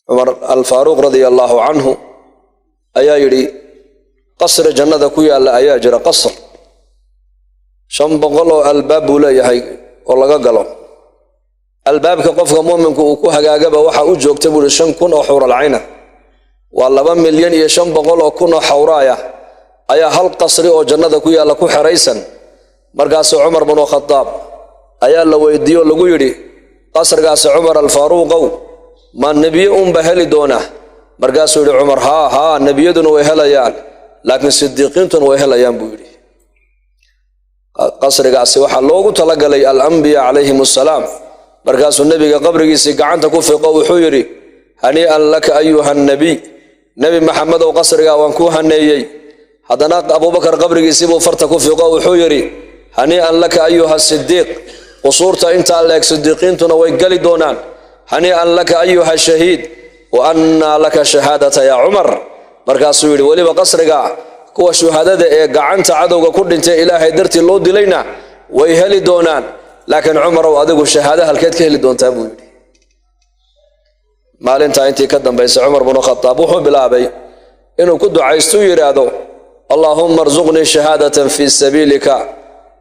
Cumar Alfaaruuq radia allaahu canhu ayaa yidhi qasri jannada ku yaalla ayaa jira, qasr 500 oo albaab buu leeyahay oo laga galo. Albaabka qofka muuminku uu ku hagaagaba waxa u joogta buu ihi 5000 oo xuuralcayna, waa 2,500,000 oo xawraaya ayaa hal qasri oo jannada ku yaalla ku xeraysan. Markaasuu Cumar binu Khadaab ayaa la weydiiye oo lagu yidhi qasrigaasi Cumar Alfaaruuqow ma nebiye unba heli doona? Markaasuu yidhi Cumar haa haa, nebiyaduna way helayaan, laakiin sidiiqiintuna way helayaan buu yidhi. Qasrigaasi waxaa loogu talagalay alambiya calayhim assalaam. Markaasuu nebiga qabrigiisii gacanta ku fiqo, wuxuu yidhi hanii'an laka ayuha nabiy, Nebi Maxamedow qasrigaa waan kuu haneeyey. Haddana Abuubakar qabrigiisii buu farta ku fiqo, wuxuu yidhi hanii'an laka ayuha sidiiq, qusuurta intaa leeg sidiiqiintuna way geli doonaan. Hanii'an laka ayuha shahiid, wa annaa laka shahaadata yaa Cumar. Markaasuu yidhi weliba qasriga kuwa shuhadada ee gacanta cadowga ku dhintay Ilaahay dartii loo dilayna way heli doonaan, laakiin Cumarow adigu shahaado halkeed ka heli doontaa buu yidhi. Maalintaa intii ka dambaysay Cumar binu Khadaab wuxuu bilaabay inuu ku ducaystuu yidhaahdo allaahumma arsuqnii shahaadatan fii sabiilika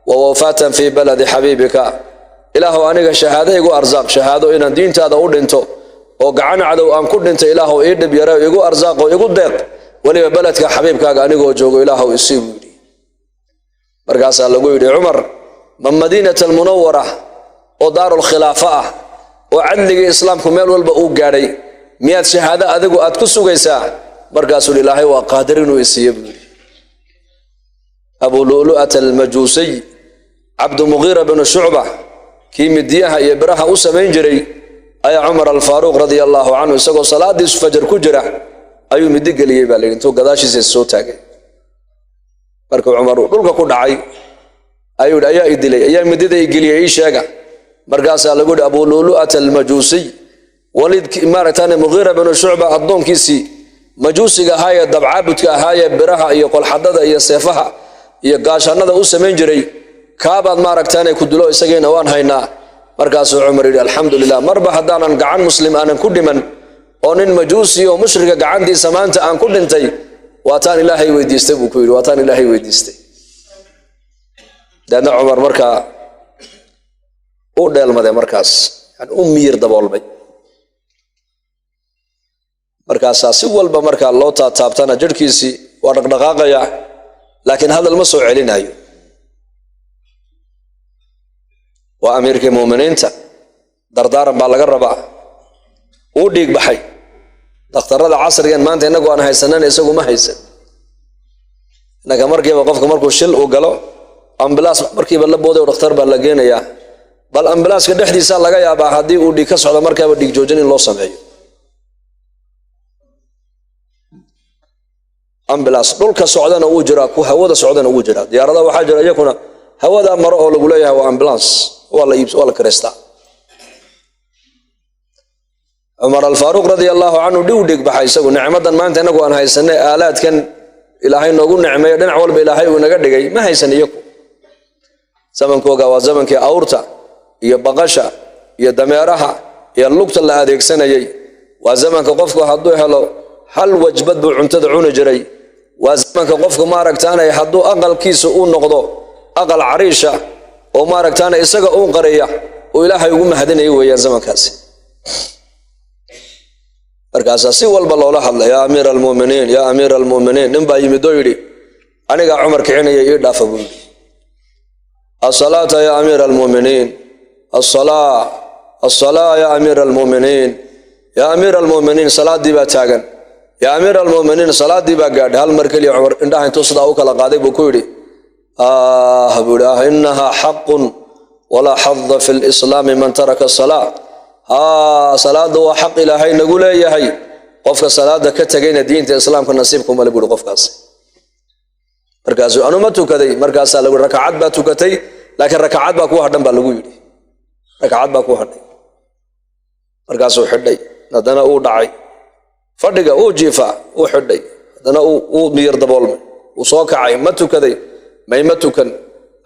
wa wafaatan fii baladi xabiibika. Ilaahuw aniga shahaado igu arsaaq, shahaado inaan diintaada u dhinto oo gacan cadow aan ku dhintay Ilaahuw ii dhib yare igu arsaaqo igu deeq, weliba beledka xabiibkaaga anigoo joogo Ilaahuw isii buu yidhi. Markaasaa lagu yidhi Cumar ma Madiinat Almunawara oo daarulkhilaafa ah oo cadligii islaamku meel walba uu gaadhay miyaad shahaado adigu aad ku sugaysaa? Markaasuu yidhi Ilaahay waa qaadir inuu isiiye buu yidhi. Abu Lu'lu'at Almajuusiy Cabdumugiira binu Shucba kii midiyaha iyo biraha u samayn jiray ayaa Cumar Alfaaruuq radia allaahu canhu isagoo salaadiisu fajar ku jira ayuu midi geliyey baa layidhi, intuu gadaashiisa soo taagay. Markuu Cumar dhulka ku dhacay ayuu yidhi ayaa i dilay, ayaa midida i geliyey ii sheega. Markaasaa lagu yidhi Abu Lu'lu'at Almajuusiy, waliid maaragtaan Mugiira binu Shucba addoonkiisii majuusiga ahaayee dabcaabudka ahaayee biraha iyo qolxadada iyo seefaha iyo gaashaanada u samayn jiray, kaabaad maaragtaanay ku dilo, isagiina waan haynaa. Markaasuu Cumar yidhi alxamdu lilah, marba haddaanan gacan muslim aanan ku dhiman oo nin majuusi oo mushrika gacantiisa maanta aan ku dhintay, waataan Ilaahay weydiistay buu ku yidhi, waataan Ilaahay weydiistay. Deedna Cumar markaa u dheelmaday, markaas yani u miyir daboolmay. Markaasaa si walba markaa loo taataabtana jidhkiisii waa dhaqdhaqaaqaya, laakiin hadal ma soo celinayo. Waa amiirkii muuminiinta, dardaaran baa laga rabaa. Uu dhiig baxay, dhakhtarada casrigan maanta innagu aan haysanana isagu ma haysan. Innaka markiiba qofka markuu shil uu galo ambalaas markiiba la booday oo dhakhtar baa la geenayaa, bal ambalaaska dhexdiisa laga yaabaa haddii uu dhiig ka socdo markaaba dhiig joojin in loo sameeyo. Ambalaas dhulka socdana wuu jiraa, ku hawada socdana wuu jiraa. Diyaaradaha waxaa jira iyakuna hawada maro oo lagu leeyahay waa ambulance, waa la iibs, waa la kireystaa. Cumar Alfaaruuq radia allaahu canhu dhiw dhig baxay, isagu nicmadan maanta innagu aan haysanay aalaadkan Ilaahay noogu nicmeeyo dhinac walba Ilaahay uu inaga dhigay ma haysan iyaku. Zamankooga waa zamankii awrta iyo baqasha iyo dameeraha iyo lugta la adeegsanayay. Waa zamanka qofku hadduu helo hal wajbad buu cuntada cuni jiray. Waa zamanka qofku maaragtaanay hadduu aqalkiisa uu noqdo aqal cariisha oo maaragtaanay isaga uu qariya uu Ilaahay ugu mahadinaya weeyaan zamankaasi. Markaasaa si walba loola hadla, yaa amiira almu'miniin, yaa amiira almu'miniin. Nin baa yimid oo yidhi anigaa Cumar kicinaya ii dhaafa buu yidhi. Asalaata yaa amiira almu'miniin, asalaa asalaa yaa amiira almu'miniin, yaa amiira almu'miniin, salaaddii baa taagan, yaa amiira almu'miniin, salaaddii baa gaadhay. Hal mar keliya Cumar indhaha intuu sidaa u kala qaaday buu ku yidhi ah, buu yidhi ah, innahaa xaqun walaa xada fi lislaami man taraka asalaa. Haa, salaada waa xaq Ilaahay nagu leeyahay, qofka salaada ka tegayna diinta islaamka nasiibka male buuri qofkaasi. Markaasuu anuma tukaday, markaasaa lagu rakacad baa tukatay, laakiin rakacad baa kuu hadhan baa lagu yidhi, rakacad baa kuu hadhay. Markaasuu xidhay, haddana uu dhacay fadhiga, uu jiifaa, uu xidhay, haddana uu miyir daboolmay, uu soo kacay, ma tukaday? May, ma tukan.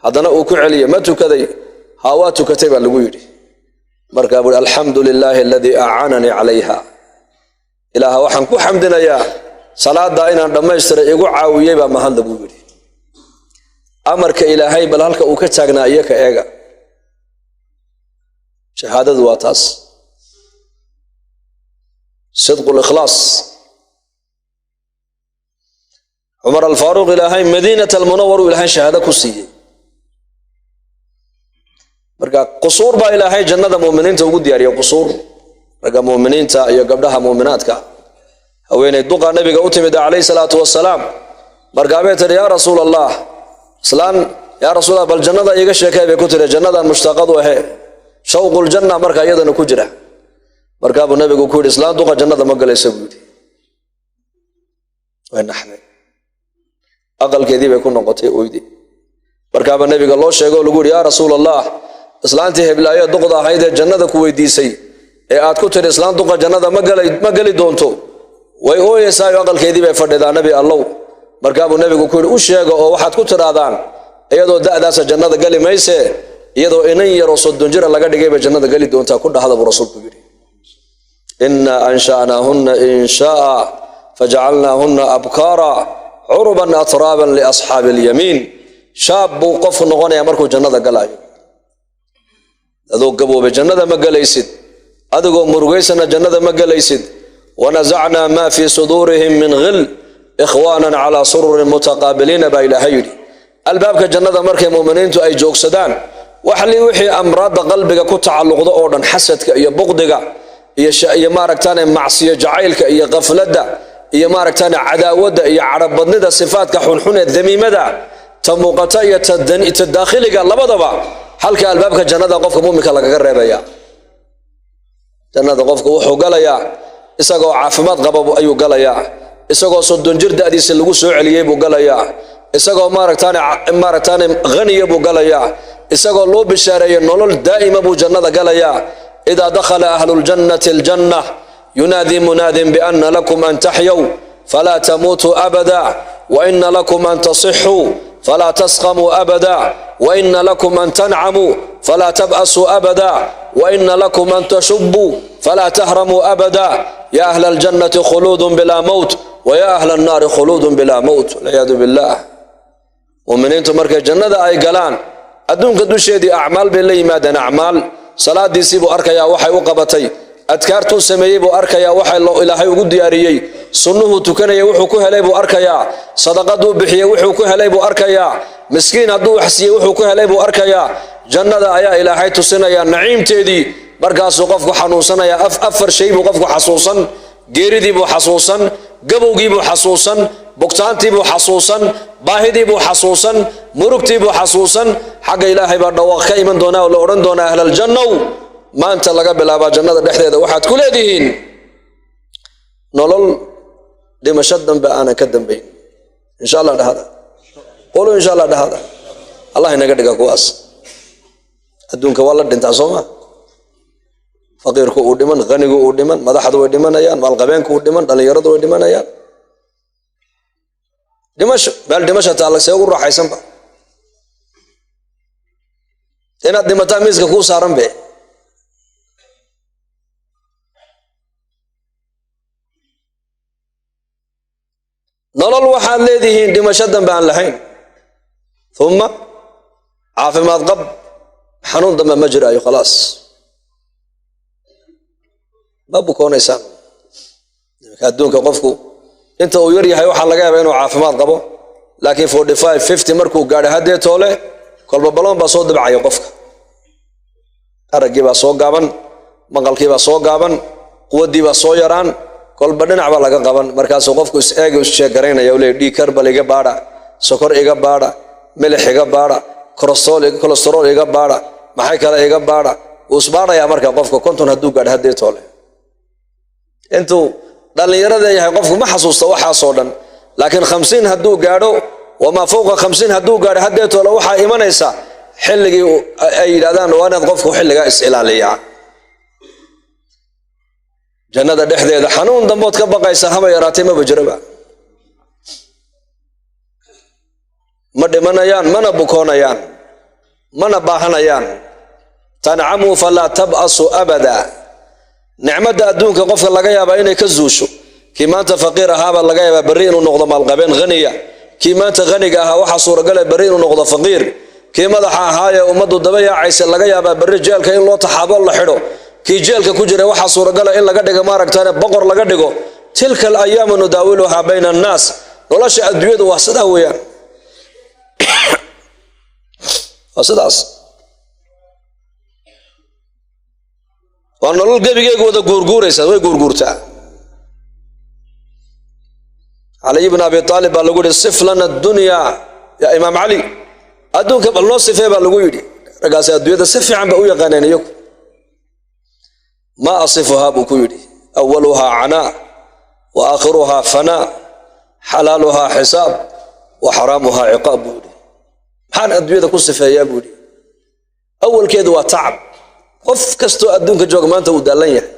Haddana uu ku celiyey, ma tukaday? Haa, waa tukatay baa lagu yidhi. Markaa buuri alxamdu lilaahi aladii acaananii calayha. Ilaaha waxaan ku xamdinayaa salaada inaan dhammaystiray igu caawiyey baa mahadla buu yidhi. Amarka Ilaahay bal halka uu ka taagnaa iyo ka eega. Shahaadadu waa taas, sidqu likhlaas. Cumar Alfaaruuq Ilaahay Madiinat Almunawar uu Ilaahay shahaado ku siiyey. Marka qusuur baa Ilaahay jannada muuminiinta ugu diyaariyey, qusuur ragga muuminiinta iyo gabdhaha muuminaadka. Haweeney duqa nabiga u timid calayhi salaatu wasalaam, markaabay tiri: "Yaa Rasuul Allah, islaan, yaa Rasuul Allah, bal jannada iiga sheekay," bay ku tiri, "jannadan mushtaaqadu ahe, shawqul janna." Marka iyadana ku jira, markaa buu nabigu ku yidhi: "Islaan duqa jannada ma galaysa," buu yidhi. Way naxday, aqalkeedii bay ku noqotay, oydi. Markaaba nabiga loo sheego oo lagu yidhi: "Yaa Rasuul Allah, islaantii heblaayo duqda ahayd ee jannada ku weydiisay ee aad ku tiri islaan duqa jannada ma geli doonto, way ooyeysaayo aqalkeedii bay fadhidaa, Nabi Allow." Markaabuu nabigu ku yidhi: "U sheega oo waxaad ku tidhaahdaan iyadoo da'daasa jannada geli mayse, iyadoo inan yaroo 30 jira laga dhigay bay jannada geli doontaa ku dhahda," buu rasuulku yidhi. Innaa ansha'naahunna insha'a fajacalnaahunna abkaara curuban atraaban liasxaabi alyamiin. Shaab buu qofku noqonayaa markuu jannada galaayo. Adoo gaboobay jannada ma gelaysid, adigoo murugaysana jannada ma gelaysid. Wanazacnaa maa fii suduurihim min ghil ikhwaanan calaa sururin mutaqaabiliina baa Ilaahay yidhi. Albaabka jannada markay muuminiintu ay joogsadaan, waxli wixii amraadda qalbiga ku tacalluqdo oo dhan, xasadka iyo buqdiga iyo maaragtaane macsiyo jacaylka iyo qafladda iyo maaragtaane cadaawadda iyo cadhabadnida, sifaadka xunxun ee damiimada, ta muuqata iyo ta daakhiliga labadaba, halka albaabka jannada qofka muuminka lagaga reebaya. Jannada qofka wuxuu galayaa isagoo caafimaad qaba ayuu galayaa, isagoo 30 jir da'diisa lagu soo celiyey buu galayaa, isagoo maaragtaane haniya buu galayaa, isagoo loo bishaareeyey nolol daa'ima buu jannada galayaa. Idaa dakhala ahlu ljannati aljanna yunaadii munaadin biana lakum an taxyaw falaa tamuutuu abada, waina lakum an tasixuu falaa tasqamuu abada, waina lakum an tancamuu falaa tab'asuu abada, waina lakum an tashubuu falaa tahramuu abada. Ya ahla aljannati khuluudun bilaa mowt, waya ahla annaari khuluudun bilaa mowt, walciyaadu billah. Muminiintu markay jannada ay galaan, adduunka dusheedii acmaal bay la yimaadeen. Acmaal salaadiisii buu arkayaa waxay u qabatay, adkaartuu sameeyey buu arkayaa waxay Ilaahay ugu diyaariyey, sunnuhuu tukanayay wuxuu ku helay buu arkayaa, sadaqaduu bixiyey wuxuu ku helay buu arkayaa, miskiin hadduu wax siiyey wuxuu ku helay buu arkayaa. Jannada ayaa Ilaahay tusinayaa naciimteedii. Markaasuu qofku xanuunsanayaa. Afar shay buu qofku xasuusan: geeridii buu xasuusan, gabowgii buu xasuusan, bugtaantii buu xasuusan, baahidii buu xasuusan, murugtii buu xasuusan. Xagga Ilaahay baa dhawaaq ka iman doonaa oo la odhan doonaa: "Ahlaljannow, maanta laga bilaabaa jannada dhexdeeda waxaad ku leedihiin nolol dhimasho dambe aanan ka dambayn." Insha Allah dhahada, qulu insha Allah dhahada. Allah inaga dhiga kuwaas. Adduunka waa la dhintaa, soo ma? Faqiirku uu dhiman, hanigu uu dhiman, madaxdu way dhimanayaan, maalqabeenku uu dhiman, dhallinyaradu way dhimanayaan. Dhimasho meel dhimasha taalla see ugu raaxaysanba? Inaad dhimataa miiska kuu saaran be. Nolol waxaad leedihiin dhimasho dambe aan lahayn, uma caafimaad qab, xanuun dambe ma jiraayo, khalaas, ma bukoonaysaan. Iminka adduunka qofku inta uu yar yahay waxaa laga yaabaa inuu caafimaad qabo, laakiin 45, 50 markuu gaadhay, haddee toole kolba baloon baa soo dabcaya qofka. Araggii baa soo gaaban, maqalkii baa soo gaaban, quwaddii baa soo yaraan, kolba dhinac baa laga qaban. Markaasuu qofku is-eega, is-sheegaraynaya, u leey: "Dhiig kar bal iga baadha, sokor iga baadha, milix iga baadha, kolestarool iga baadha, maxay kale iga baadha." Wuu isbaadhayaa. Marka qofka 50 hadduu gaadho, haddee toole, intuu dhallinyarada yahay qofku ma xasuusta waxaasoo dhan, laakiin 50 hadduu gaadho, wamaa fowqa 50 hadduu gaadho, haddee toole waxaa imanaysa xilligii ay yidhahdaan waa inaad qofku xilligaa is ilaaliyaa. Jannada dhexdeeda xanuun dambood ka baqaysa haba yaraatay maba jiraba. Ma dhimanayaan, mana bukoonayaan, mana baahanayaan. Tancamuu falaa tab'asu abada. Nicmadda adduunka qofka laga yaabaa inay ka zuusho. Kii maanta faqiir ahaabaa laga yaabaa berri inuu noqdo maalqabeen haniya. Kii maanta haniga ahaa waxaa suuragale berri inuu noqdo faqiir. Kii madaxa ahaayee ummaddu daba yaacaysa laga yaabaa berri jeelka in loo taxaabo la xidho. Kii jeelka ku jira waxaa suuragala in laga dhigo maaragtane boqor laga dhigo. Tilka alayaamu nudaawiluhaa bayna annaas. Nolosha adduunyadu waa sidaa weeyaan, waa sidaas, waa nolol gebigeegu wada guurguuraysa, way guurguurtaa. Caliy bn Abi Aalib baa lagu yidhi sif lana dunya ya Imaam Cali, adduunka bal noo sifee baa lagu yidhi. Raggaasi adduunyada si fiican ba u yaqaaneen iyagu. Ma asifuhaa buu ku yidhi, awaluhaa canaa wa aakhiruhaa fanaa, xalaaluhaa xisaab wa xaraamuhaa ciqaab buu yidhi. Maxaan adduunyada ku sifeeyaa buu yidhi? Awalkeedu waa tacab. Qof kastoo adduunka jooga maanta wuu daallan yahay.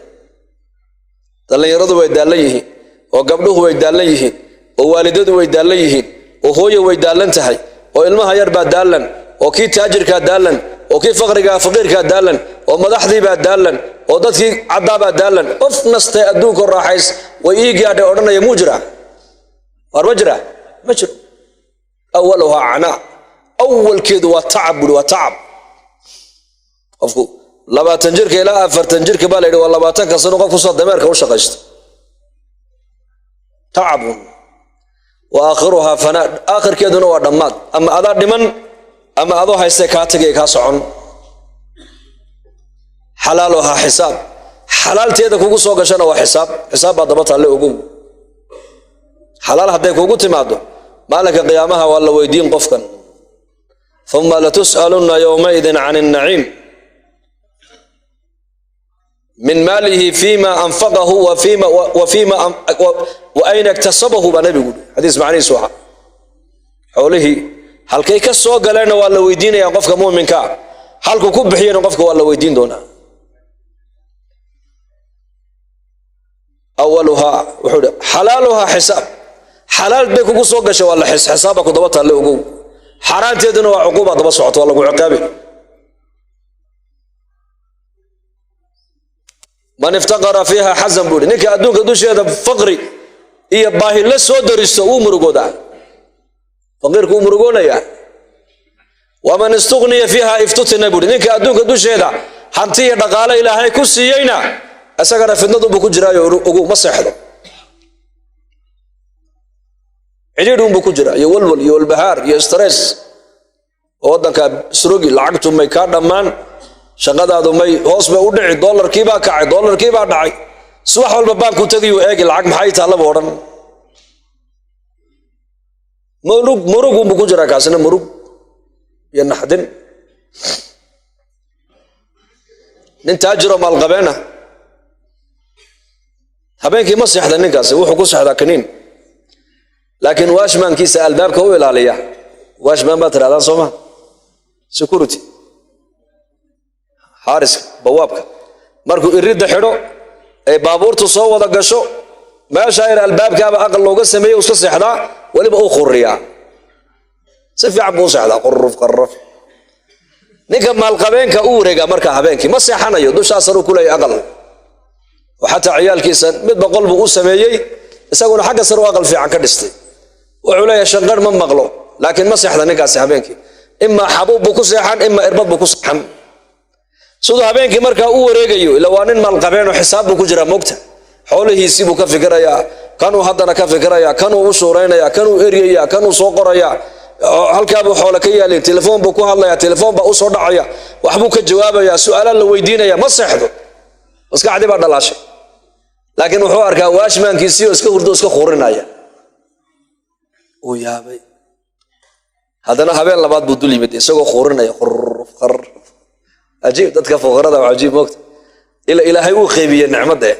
Dhallinyaradu way daallan yihiin, oo gabdhuhu way daallan yihiin, oo waalidadu way daallan yihiin, oo hooyo way daallan tahay, oo ilmaha yar baa daallan, oo kii taajirkaa daallan, oo kii faqrigaa faqiirkaa daallan, oo madaxdiibaa daallan, oo dadkii caddaabaa daallan. Qof nastay adduunka raaxays way ii gaadhay odhanaya muu jiraa? Waar ma jiraa? Ma jiro. Awaluhaa canaa, awalkeedu waa tacab buuri, waa tacab. Qofku 20 jirka ilaa 40 jirka baa la yidhi waa 20-ka sano qof kusoo dameerka u shaqaysto, tacabun. Wa aakhiruhaa fanaa, aakhirkeeduna waa dhammaad. Ama adaa dhiman ama adoo haystee kaa tagay kaa socon. Xalaaluhaa xisaab, xalaalteeda kugu soo gashana waa xisaab, xisaab baa daba taalle ogow. Xalaal hadday kugu timaado maalinka qiyaamaha waa la weydiin qofkan. Uma latus'alunna yowmaidin can innaciim min maalihi fima anfaqahu wa wa ayna iktasabahu baa nabigu yidhi, xadiis macnihiisu ahaa. Xoolihii halkay ka soo galeenna waa la weydiinaya qofka muuminkaa, halkuu ku bixiyena qofka waa la weydiin doonaa. Awaluhaa wuxuu hi xalaaluhaa xisaab, xalaal bay kugu soo gashay waa la xisaabba ku daba taalle ogow. Xaaraanteeduna waa cuquuba daba socoto, waa lagu ciqaabi. Man iftaqara fiiha xasan buu ihi, ninka adduunka dusheeda faqri iyo baahi la soo daristo wuu murugoodaa, faqiirku wuu murugoonayaa. Waman istuqniya fiiha iftutina buu ihi, ninka adduunka dusheeda hanti iyo dhaqaale Ilaahay ku siiyeyna isagana fitnadunbuu ku jiraayo ogow, ma seexdo, cidhiidh unbuu ku jira iyo walwal iyo walbahaar iyo stress. Oo waddanka isrogi, lacagtu may kaa dhammaan, shaqadaadu may hoos bay u dhici, doolarkiibaa kacay, doolarkiibaa dhacay, subax walba baanku tegayu eegi lacag maxay taallaba odhan. Murug murug unbuu ku jiraa kaasina, murug iyo naxdin. Nin taajiroo maalqabeena habeenkii ma seexda ninkaasi, wuxuu ku seexdaa kaniin, laakiin washmankiisa albaabka u ilaaliya. Washman baa tirahdaan soo ma? Security, xaariska, bawaabka, markuu iridda xidho ay baabuurtu soo wada gasho meesha yar albaabkaaba aqal looga sameeyey uu iska seexdaa, weliba uu khuriyaa, si fiican buu u seexdaa, quruf qarraf. Ninka maalqabeenka u wareegaa markaa habeenkii ma seexanayo, dushaa saruu ku leeyahy aqal, oo xataa ciyaalkiisa mid boqol buu u sameeyey, isaguna xagga sare u aqal fiican ka dhistay. Wuxuu leeyahay shanqar ma maqlo, laakiin ma seexda ninkaasi habeenkii. Imaa xabuub buu ku seexan, imaa irbad buu ku seexan. Siduu habeenkii markaa u wareegayo, ila waa nin maalqabeen oo xisaab buu ku jiraa moogta, xoolihiisii buu ka fikirayaa, kanuu haddana ka fikirayaa, kanuu u shuuraynayaa, kanuu eryayaa, kanuu soo qorayaa, halkaabuu xoole ka yaalin, telefoon buu ku hadlayaa, telefoon baa u soo dhacaya, waxbuu ka jawaabayaa, su-aalaa la weydiinaya, ma seexdo, maskaxdii baa dhalaashay. Laakiin wuxuu arkaa waashmaankiisii oo iska hurdo, iska khurinaya, uu yaabay. Haddana habeen labaad buu dul yimid isagoo khurinaya, quruf qarf. Cajiib, dadka fuqarada waa cajiib moogta. Ila Ilaahay uu qeybiyey nicmadde.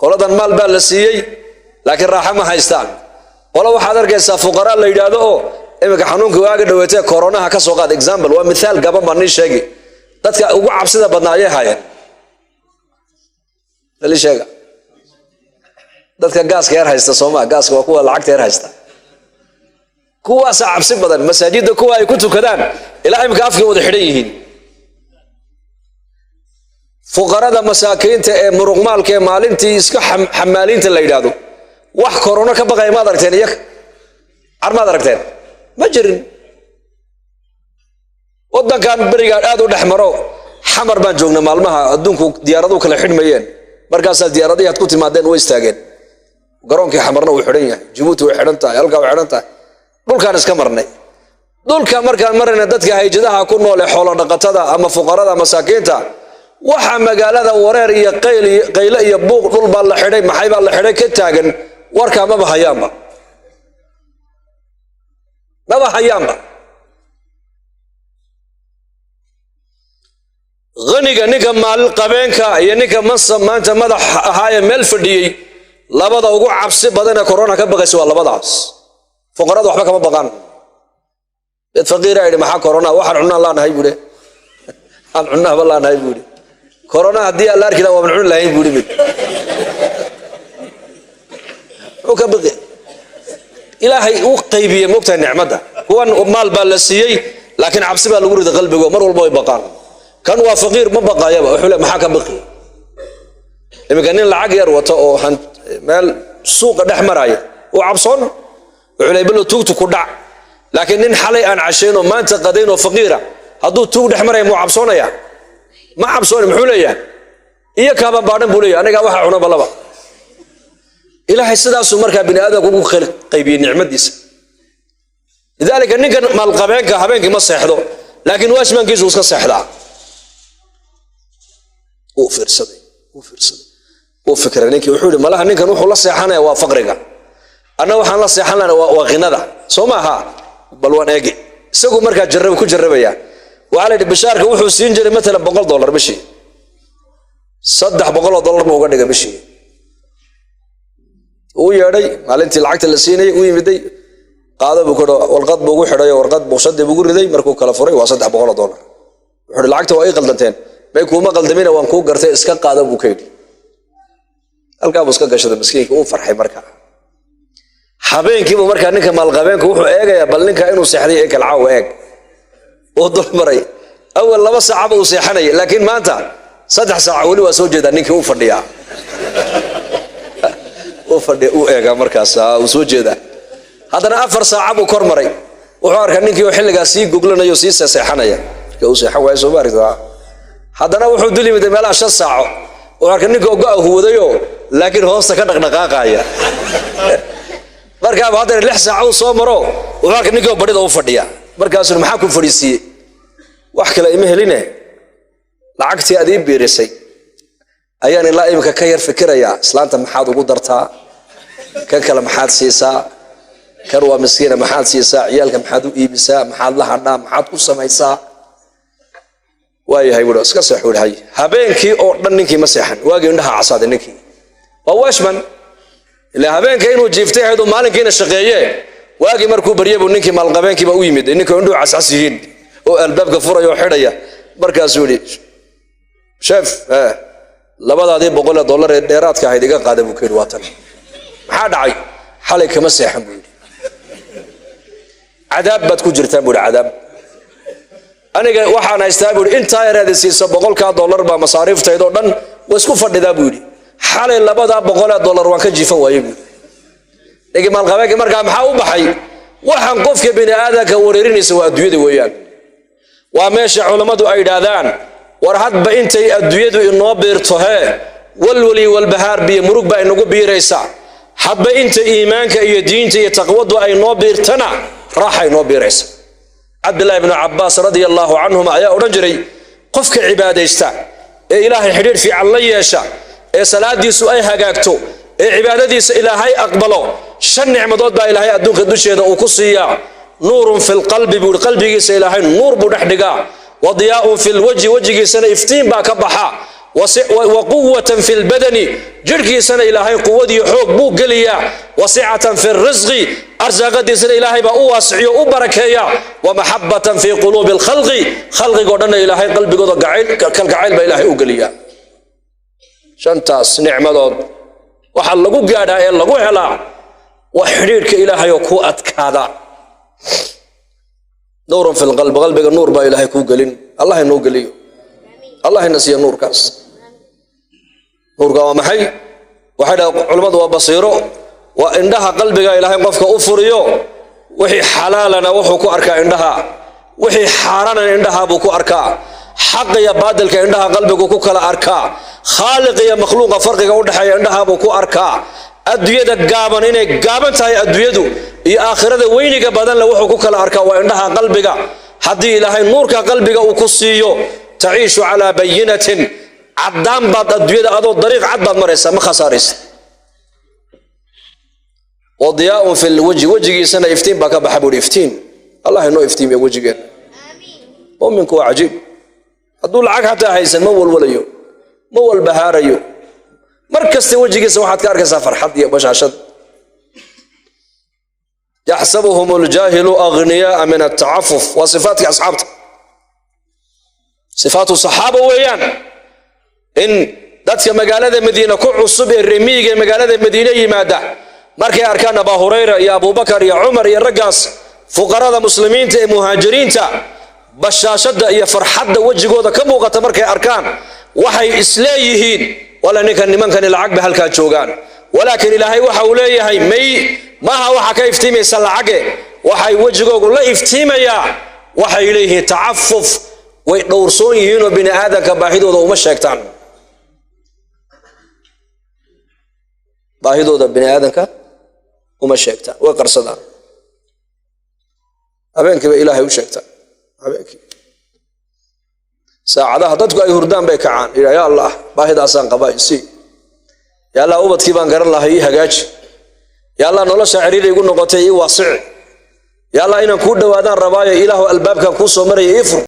Qoladan maal baa la siiyey, laakiin raaxo ma haystaan. Qolo waxaad arkaysaa fuqaraa la yidhaahdo oo iminka xanuunka waaga dhaweetee koronaha ka soo qaad example, waa mithaal gaban baan nii sheegi. Dadka ugu cabsida badnaa ayay haayeen, ali sheega, dadka gaaska yar haysta soomaa? Gaaska waa kuwa lacagta yar haysta, kuwaasaa cabsi badan. Masaajidda kuwa ay ku tukadaan ilaa imika afkay wada xidhan yihiin. Fuqarada masaakiinta ee muruqmaalka ee maalintii iska xamaaliinta la yidhaahdo Wax korona ka baqaya maad aragteen? Iyaga car maad aragteen? Ma jirin. Waddankan berigaan aad u dhex maro, Xamar baan joognay maalmaha adduunku diyaaraduhu kala xidhmayeen. Markaasaa diyaaradihii aad ku timaadeen way istaageen. Garoonkii Xamarna wuu xidhan yahay, Jabuuti way xidhan tahay, halkaa way xidhan tahay. Dhulkaan iska marnay. Dhulka markaan marayna, dadka hayjadaha ku nool ee xoolo dhaqatada ama fuqarada, masaakiinta, waxa magaalada wareer iyo qayl iyo qayle iyo buuq, dhul baa la xidhay, maxay baa la xidhay ka taagan, warkaa maba hayaanba, maba hayaanba. Haniga, ninka maalqabeenka iyo ninka mansab maanta madax ahaayee meel fadhiyey, labada ugu cabsi badan ee corona ka baqaysa waa labadaas. Fuqarada waxba kama baqaan. Mid faqiira yidhi, "Maxaa corona? Waxaan cunaan laanahay," buuhi, "aan cunnaaba laanahay," buuhi. "Corona haddii aan la arki lahaa, waaban cuni lahayn," buuhi. Mid muxuu ka baqi? Ilaahay uu qaybiyey, moogtahay, nicmadda. Kuwan maal baa la siiyey, laakiin cabsi baa lagu riday qalbigo, mar walba way baqaan. Kan waa faqiir, ma baqayaba. Wuxuu le, "Maxaa ka baqi?" Iminka nin lacag yar wata oo meel suuqa dhex maraya uu cabsoon, wuxuu le, "Bilo tuugtu ku dhac." Laakiin nin xalay aan cashayn oo maanta qadayn oo faqiira hadduu tuug dhex maraya, muu cabsoonaya? Ma cabsooni. Muxuu leeyahay? "Iyo kaaban baadhan," buu leeyahay, "anigaa waxa cuna balaba." Ilaahay sidaasuu markaa bini aadamka ugu qaybiyey nicmadiisa. Lidaalika ninkan maalqabeenka habeenkii ma seexdo, laakiin waashmaankiisu iska seexdaa. Uu fiirsaday, uu fiirsaday, uu fikray ninkii. Wuxuu yihi, "Malaha ninkan wuxuu la seexanaya waa faqriga, anna waxaan la seexan lahana waa qinada, soo maaha? Bal waan eegi." Isagu markaa jarrab ku jarrabaya. Waxaa la yidhi, bashaarka wuxuu siin jiray matalan $100 bishii, $300 buu uga dhigay bishii. Uu yeedhay maalintii lacagta la siinayay, u yimiday, qaado buu ku, warqad buu ugu xidhay oo warqad buushadii buu ugu riday. Markuu kala furay, waa $300. Wuxuu yidhi, "Lacagta waa ii qaldanteen." "May, kuuma qaldamina, waan kuu gartay, iska qaado," buu ka yidhi. Halkaa buu iska gashaday miskiinka, uu farxay. Markaa habeenkiibu markaa ninka maalqabeenku wuxuu eegayaa bal ninka inuu seexday ee kal caawa eeg. Uu dul maray. Awal 2 saacaba uu seexanaya, laakiin maanta 3 saaca weli waa soo jeedaa ninkii, uu fadhiyaa, uu fadhiya, uu eegaa. Markaas uu soo jeedaa. Haddana 4 saaca buu kor maray. Wuxuu arkaa ninkii oo xilligaas sii goglanayo, sii seexanaya. Marka uu seexan waayo, soo ma aragtaa? Haddana wuxuu dul yimid meelaha 5 saaco. Wuxuu arkay ninkii oo go'a huwadayoo, laakiin hoosta ka dhaqdhaqaaqaya. Markaaba haddana 6 saaco uu soo maro, wuxuu arkay ninkii oo barida u fadhiya. Markaasuu, "Maxaa ku fadhiisiiyey?" "Wax kale ima heline, lacagtii aad ii biirisay ayaan ilaa iminka ka yar fikirayaa. Islaanta maxaad ugu dartaa? Kan kale maxaad siisaa? Kan waa miskiina, maxaad siisaa? Ciyaalka maxaad u iibisaa? Maxaad la hadhaa? Maxaad ku samaysaa?" "Waayahay," buui, "iska seex," buui. Hay, habeenkii oo dhan ninkii ma seexan. Waagii indhaha casaaday. Ninkii waa watchman, ilaa habeenka inuu jiiftay ahayd oo maalinkiina shaqeeye. Waagii markuu baryay buu ninkii maalqabeenkiiba u yimid, ninkii indhuhu cascas yihiin oo albaabka furaya oo xidhaya. Markaasuu yidhi, "Chef, labadaadii boqol ee dollar ee dheeraadka ahayd iga qaada," buu ka yidhi. "Waa tan." "Maxaa dhacay?" "Xalay kama seexan," buu yidhi. "Cadaab baad ku jirtaan," buu yidhi, "cadaab. Aniga waxaan haystaa," buu yidhi, "intaa yareed siisa, $100-kaa baa masaariiftaydoo dhan waa isku fadhidaa," buu yidhi. "Xalay labadaa boqolee dollar waan ka jiifan waayey," buu yidhi ninkii maalqabeenkii. Markaa maxaa u baxay? Waxaan qofka bini aadamka wareerinaysa waa adduunyada weeyaan. Waa meesha culammadu ay yidhaahdaan, war hadba intay adduunyadu inoo biirto hee, walwali walbahaar biyo murug baa inagu biiraysa. Hadba inta iimaanka iyo diinta iyo taqwadu ay noo biirtana, raaxa inoo biiraysa. Cabdillahi ibnu Cabbaas radia allaahu canhuma ayaa odhan jiray, qofka cibaadaysta ee Ilaahay xidhiidh fiican la yeesha, ee salaadiisu ay hagaagto, ee cibaadadiisa Ilaahay aqbalo, shan nicmadood baa Ilaahay adduunka dusheeda uu ku siiyaa. Nuurun fi lqalbi, buu yidhi, qalbigiisa Ilaahay nuur buu dhex dhigaa. Wa diyaaun fi lwajhi, wejigiisana iftiin baa ka baxa. Wa quwatan fi lbadani, jidhkiisana Ilaahay quwadiyo xoog buu geliyaa. Wa sicatan fi risqi, arsaaqadiisana Ilaahay baa u waasiciyo, u barakeeya. Wa maxabatan fi quluubi alkhalqi, khalqigoo dhanna Ilaahay qalbigooda kalgacayl baa Ilaahay u geliyaa. Shantaas nicmadood waxaa lagu gaadhaa ee lagu helaa waa xidhiidhka Ilaahay oo ku adkaada. Nuurun fi lqalbi, qalbiga nuur baa Ilaahay kuu gelin. Allah inoo geliyo, Allah ina siiya nuurkaas. Nuurka waa maxay? Waxay dhaha culammadu, waa basiiro. Waa indhaha qalbiga Ilaahay qofka u furiyo. Wixii xalaalana wuxuu ku arkaa indhaha, wixii xaaraanana indhaha buu ku arkaa. Xaqa iyo baadilka indhaha qalbigu ku kala arkaa. Khaaliq iyo makhluuqa farqiga u dhexeeya indhaha buu ku arkaa. Adduunyada gaaban inay gaaban tahay adduunyadu iyo aakhirada weyniga badanle wuxuu ku kala arkaa waa indhaha qalbiga. Haddii Ilaahay nuurka qalbiga uu ku siiyo, taciishu calaa bayinatin, caddaan baad adduunyada adoo dariiq cad baad maraysaa, ma khasaaraysa. Wa diyaaun fi lwajhi, wejigiisana iftiin baa ka baxa buuhi. Iftiin Allah inoo iftiimiya wejigeena. Muminku waa cajiib, hadduu lacag xataa haysan ma walwalayo, ma walbahaarayo. Mar kasta wejigiisa waxaad ka arkaysaa farxad iyo bashaashad. Yaxsabuhum ljaahilu aghniyaaa min altacafuf, waa sifaatkii asxaabta, sifaatu saxaaba weeyaan. In dadka magaalada Madiine ku cusub ee remiyiga ee magaalada Madiine yimaada markay arkaan Abaa Hurayra iyo Abubakar iyo Cumar iyo raggaas fuqarada muslimiinta ee muhaajiriinta, bashaashada iyo farxadda wejigooda ka muuqata markay arkaan, waxay isleeyihiin wala ninkan nimankani lacag ba halkaa joogaan. Walaakiin Ilaahay waxa uu leeyahay may maaha, waxa ka iftiimaysa lacage, waxay wejigoogu la iftiimayaa. Waxay leeyihiin tacafuf, way dhowrsoon yihiinoo bini aadamka baahidooda uma sheegtaan, baahidooda bini aadamka uma sheegtaan, way qarsadaan. Habeenkiiba Ilaahay u sheegtaan, habeenkii saacadaha dadku ay hurdaan bay kacaan, yidhaa ya Allah baahidaasaan qabaa isii, ya Allah ubadkii baan garan lahay ii hagaaji, ya Allah nolosha ciriiri igu noqotay ii waasici, ya Allah inaan kuu dhowaadaan rabaayo Ilaahu albaabkan kuu soo maraya ii fur.